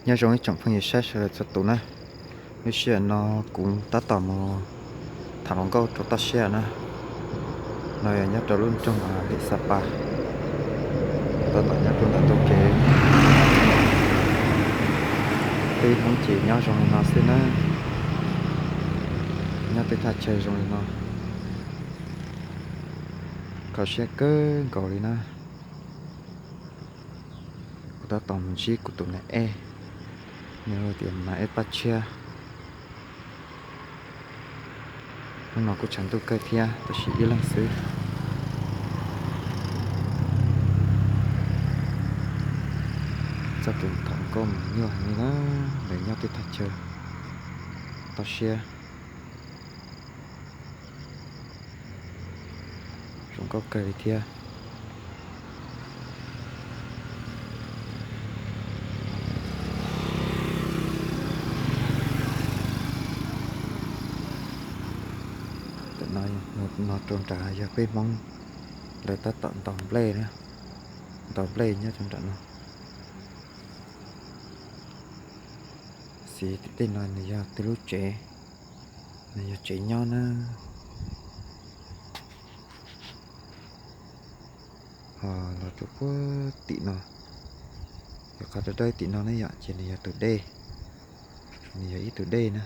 Nyob zoo ib tsoom phooj ywg saib sawv daws txhua tus na. Lub sij hawm no kuv tab tom mus tham hluas nkauj rau toj siab na. No yog nyob rau lub nroog Lis Xas Pas, tab tom nyob rau ntawm ntug kev. Tej Hmoob ces nyob zoo li no xwb na, nyob tej thaj chaw zoo li no, kho siab kawg nkaus li na. Kuv tab tom mus ntsib kuv tus nas ej, nws hu tias nas ej Paj Tshiab. Hnub no kuj tshav ntuj kawg thiab tab sis ib leeg xwb. Txoj kev tham hluas nkauj mas nyuaj heev li na, lawv nyob tej thaj chaw toj siab. Zoo nkauj kawg li thiab. Tam no rau nrad yog peb Hmoob lawv tab tom ntaus nplej na, ntaus nplej nyob rau nram no. Xws li tej no nws yog tej lub tsev, nws yog tsev nyob na. Ho los rau puag tim no, yog qhov dawb dawb tim no ne yom, ces nws yog tus dej, nws yog ib tug dej na.